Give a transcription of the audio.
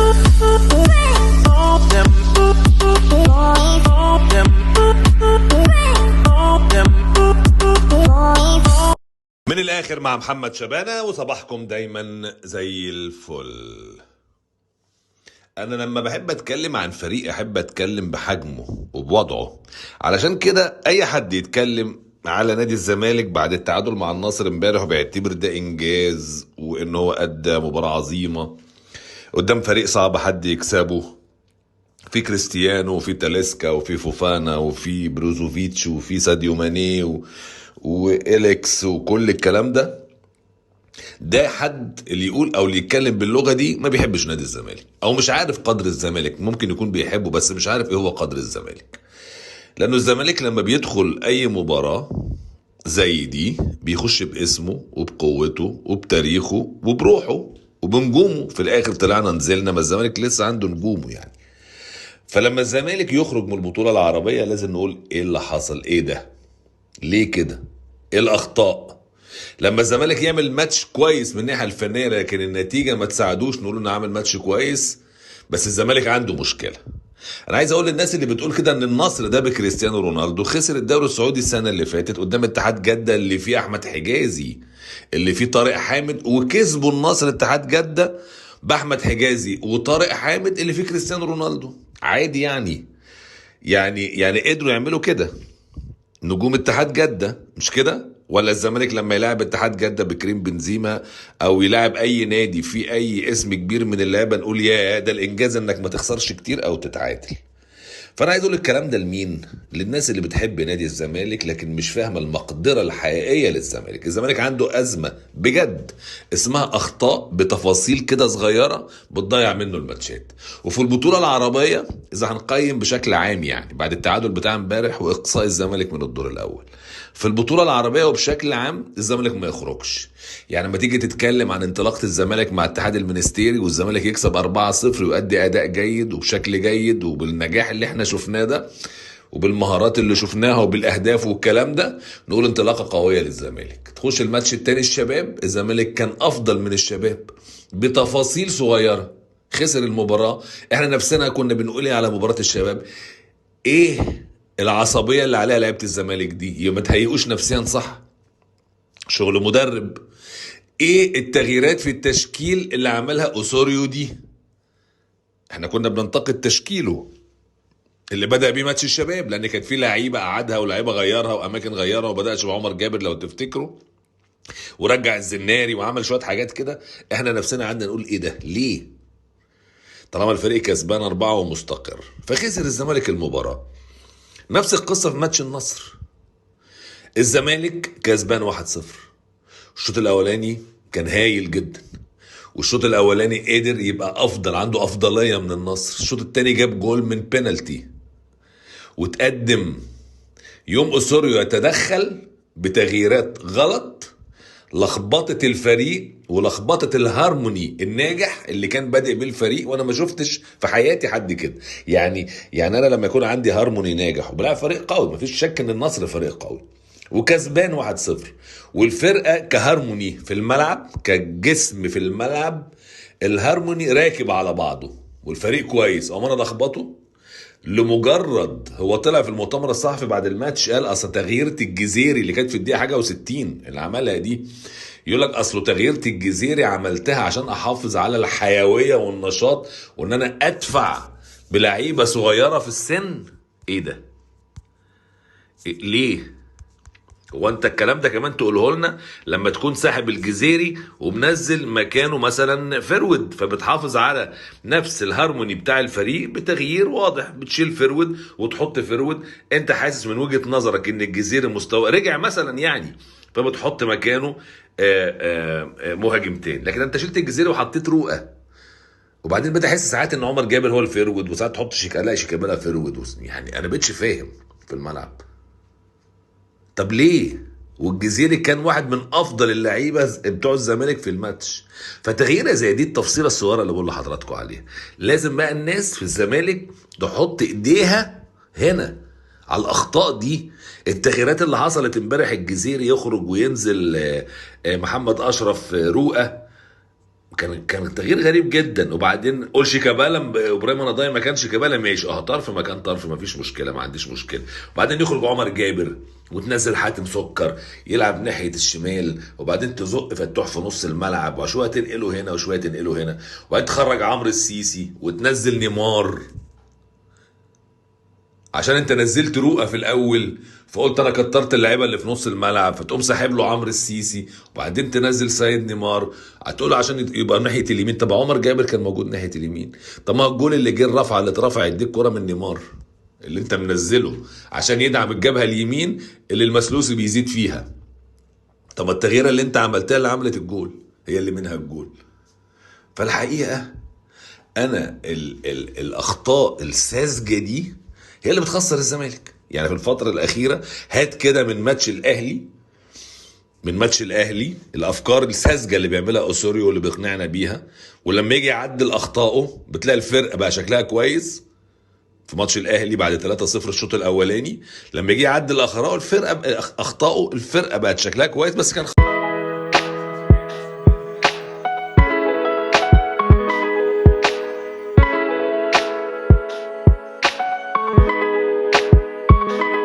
من الآخر مع محمد شبانة، وصباحكم دايما زي الفل. أنا لما بحب أتكلم عن فريق أحب أتكلم بحجمه وبوضعه، علشان كده أي حد يتكلم على نادي الزمالك بعد التعادل مع النصر امبارح وبيعتبر ده إنجاز وإن هو أدى مباراة عظيمة قدام فريق صعب حد يكسبه، في كريستيانو وفي تاليسكا وفي فوفانا وفي بروزوفيتش وفي ساديو ماني واليكس وكل الكلام ده، ده حد اللي يقول او اللي يتكلم باللغة دي ما بيحبش نادي الزمالك او مش عارف قدر الزمالك. ممكن يكون بيحبه بس مش عارف ايه هو قدر الزمالك، لانه الزمالك لما بيدخل اي مباراة زي دي بيخش باسمه وبقوته وبتاريخه وبروحه وبنجومه. في الاخر طلعنا نزلنا، ما الزمالك لسه عنده نجومه يعني. فلما الزمالك يخرج من البطولة العربية لازم نقول ايه اللي حصل، ايه ده، ليه كده، ايه الاخطاء. لما الزمالك يعمل ماتش كويس من الناحية الفنية لكن النتيجة ما تساعدوش نقول انه عامل ماتش كويس بس الزمالك عنده مشكلة. انا عايز اقول للناس اللي بتقول كده ان النصر ده بكريستيانو رونالدو خسر الدوري السعودي السنة اللي فاتت قدام اتحاد جده اللي فيه احمد حجازي، اللي فيه طارق حامد، وكسبوا النصر اتحاد جده باحمد حجازي وطارق حامد اللي فيه كريستيانو رونالدو. عادي يعني قدروا يعملوا كده نجوم اتحاد جدة، مش كده؟ ولا الزمالك لما يلعب اتحاد جدة بكريم بنزيما او يلعب اي نادي فيه اي اسم كبير من اللعيبة نقول يا ده الانجاز انك ما تخسرش كتير او تتعادل. فانا عايز اقول الكلام ده لمين؟ للناس اللي بتحب نادي الزمالك لكن مش فاهمه المقدرة الحقيقية للزمالك. الزمالك عنده ازمة بجد اسمها اخطاء بتفاصيل كده صغيرة بتضيع منه الماتشات. وفي البطولة العربية اذا هنقيم بشكل عام يعني بعد التعادل بتاع امبارح واقصاء الزمالك من الدور الاول، في البطولة العربية وبشكل عام الزمالك ما يخرجش. يعني لما تيجي تتكلم عن انطلاقة الزمالك مع اتحاد المنستيري والزمالك يكسب 4-0 ويؤدي اداء جيد وبشكل جيد وبالنجاح اللي احنا شفناه ده وبالمهارات اللي شفناها وبالاهداف والكلام ده، نقول انطلاقة قوية للزمالك. تخش الماتش التاني الشباب، الزمالك كان افضل من الشباب بتفاصيل صغيرة، خسر المباراة. احنا نفسنا كنا بنقول ايه على مباراة الشباب؟ ايه العصبية اللي عليها لعيبة الزمالك دي؟ ما تهيئوش نفسيا صح، شغل مدرب. ايه التغييرات في التشكيل اللي عملها اوسوريو دي؟ احنا كنا بننتقد تشكيله اللي بدأ بيه ماتش الشباب، لان كانت في لعيبة قعدها ولاعيبه غيرها واماكن غيرها، وبدأش بعمر جابر لو تفتكروا، ورجع الزناري وعمل شوية حاجات كده. احنا نفسنا قعدنا نقول ايه ده ليه، طالما الفريق كسبان 4 ومستقر. فخسر الزمالك المباراة. نفس القصة في ماتش النصر، الزمالك كسبان 1-0، الشوط الاولاني كان هايل جدا، والشوط الاولاني قدر يبقى افضل، عنده افضلية من النصر. الشوط الثاني جاب جول من بينالتي وتقدم. يوم اوسوريو يتدخل بتغييرات غلط لخبطت الفريق ولخبطت الهارموني الناجح اللي كان بادئ بالفريق. وانا ما شفتش في حياتي حد كده. يعني انا لما يكون عندي هارموني ناجح وبلعب فريق قوي، مفيش شك ان النصر فريق قوي وكسبان 1-0، والفرقة كهارموني في الملعب، كجسم في الملعب، الهارموني راكب على بعضه والفريق كويس، او انا لخبطة لمجرد هو طلع في المؤتمر الصحفي بعد الماتش قال اصل تغييرة الجزيري اللي كانت في الدقيقة حاجة و60 اللي عملها دي، يقول لك اصله تغييرة الجزيري عملتها عشان احافظ على الحيوية والنشاط وان انا ادفع بلعيبه صغيرة في السن. ايه ده؟ إيه ليه؟ هو انت الكلام ده كمان تقوله لنا لما تكون ساحب الجزيري ومنزل مكانه مثلا forward، فبتحافظ على نفس الهارموني بتاع الفريق بتغيير واضح، بتشيل forward وتحط forward. انت حاسس من وجهة نظرك ان الجزيري مستوى رجع مثلا يعني، فبتحط مكانه مهاجمتين. لكن انت شلت الجزيري وحطيت رؤى، وبعدين بتحس ساعات ان عمر جابر هو ال forward، وساعات تحط شيكابالا، شيكابالا forward، يعني انا بقتش فاهم في الملعب. طب ليه؟ والجزيري كان واحد من افضل اللعيبة بتوع الزمالك في الماتش. فتغييره زي دي، التفصيله الصغيرة اللي بقول لحضراتكم عليها، لازم بقى الناس في الزمالك تحط ايديها هنا على الاخطاء دي. التغييرات اللي حصلت امبارح، الجزيري يخرج وينزل محمد اشرف رؤى، كان تغيير غريب جدا. وبعدين قول شيكابالا، ابراهيم نضاي ما كان شيكابالا ماشي، طرف مكان طرف، ما فيش مشكلة، ما عنديش مشكلة. وبعدين يخرج عمر جابر وتنزل حاتم سكر يلعب ناحية الشمال، وبعدين تزق فتوح في نص الملعب، وشوية تنقله هنا وشوية تنقله هنا، وبعدين تخرج عمرو السيسي وتنزل نيمار، عشان انت نزلت رؤى في الاول فقلت انا كترت اللعيبة اللي في نص الملعب، فتقوم ساحب له عمرو السيسي، وبعدين تنزل سيد نيمار، هتقول عشان يبقى ناحية اليمين. طب عمر جابر كان موجود ناحية اليمين، طب ما الجول اللي جه الرفعة اللي اترفعت دي الكره من نيمار اللي انت منزله عشان يدعم الجبهة اليمين اللي المسلوسي بيزيد فيها. طب ما التغييره اللي انت عملتها اللي عملت الجول هي اللي منها الجول. فالحقيقة انا ال ال الاخطاء الساذجه دي هي اللي بتخسر الزمالك. يعني في الفترة الاخيرة هات كده من ماتش الاهلي، من ماتش الاهلي الافكار الساذجه اللي بيعملها اوسوريو اللي بيقنعنا بيها، ولما يجي يعدل اخطائه بتلاقي الفرقة بقى شكلها كويس. في ماتش الاهلي بعد 3-0 الشوط الاولاني لما يجي يعدل اخطائه الفرقة بقت شكلها كويس، بس كان